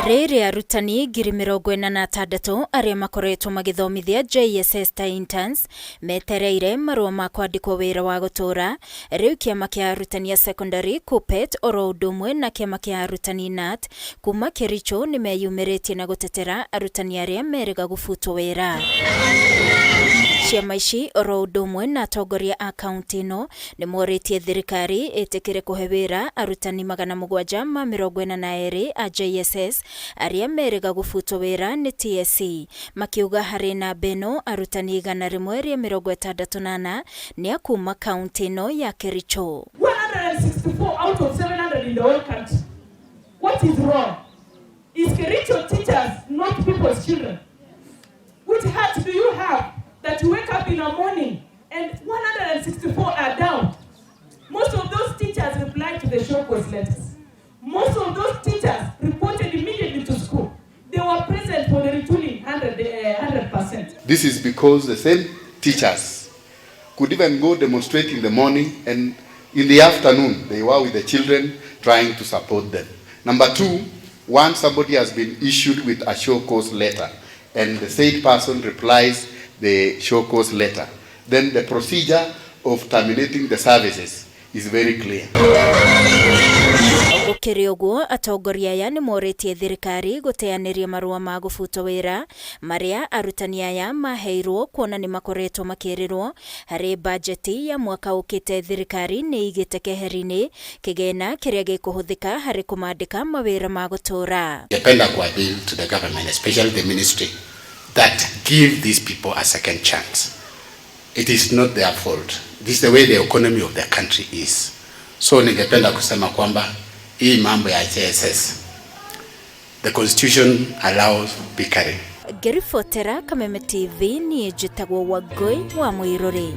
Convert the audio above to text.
Rĩrĩ arutani 46,000 arĩa makoretwo magĩthomithia JSS ta interns metereire marũa ma kwandĩkwo wĩra wa gũtũũra, rĩu kĩama kĩa arutani a secondary KUPPET oro ũndũ ũmwe na kĩama kĩa arutani KNUT kuma Kericho nĩmeyumĩrĩtie na gũtetera arutani arĩa merĩga gũbutwo wĩra. Ciama ici oro ũndũ ũmwe na atongoria a kaunti ĩno nĩmorĩtie thirikari ĩtĩkĩre kũhe wĩra arutani 742 a JSS arĩa merĩga gũbutwo wĩra nĩ TSC, makiuga harĩ namba ĩno arutani 164 nĩ a kuma kaunti ĩno ya Kericho. 164 out of 700 in the whole country. What is wrong? Is Kericho teachers not people's children? Which heart do you have that you wake up in the morning and 164 are down? Most of those teachers replied to the show cause letters. Most of those teachers reported immediately to school. They were present for the retooling 100%. This is because the same teachers could even go demonstrate in the morning, and in the afternoon they were with the children trying to support them. Number two, once somebody has been issued with a show cause letter and the said person replies the show cause letter, then the procedure of terminating the services is very clear. Gũkĩrĩ ũguo, atongoria aya nĩ morĩtie thirikari gũteanĩria marũa ma gũbutwo wĩra marĩa arutani aya maheirwo, kuona nĩ makoretwo makĩrĩrwo harĩ bajeti ya mwaka ũkĩte thirikari nĩ ĩigĩte keheri-inĩ kĩgĩna kĩrĩa gĩkũhũthĩka harĩ kũmandĩka mawĩra ma gũtũũra. Ningependa kuappeal to the government, especially the ministry, that give these people a second chance. It is not their fault. This is the way the economy of the country is. So ningependa kusema kwamba hii mambo ya JSS, the constitution allows pickering. Ngĩribotera Kameme TV, niĩ njĩtagwo Wangũi wa Mũirũrĩ.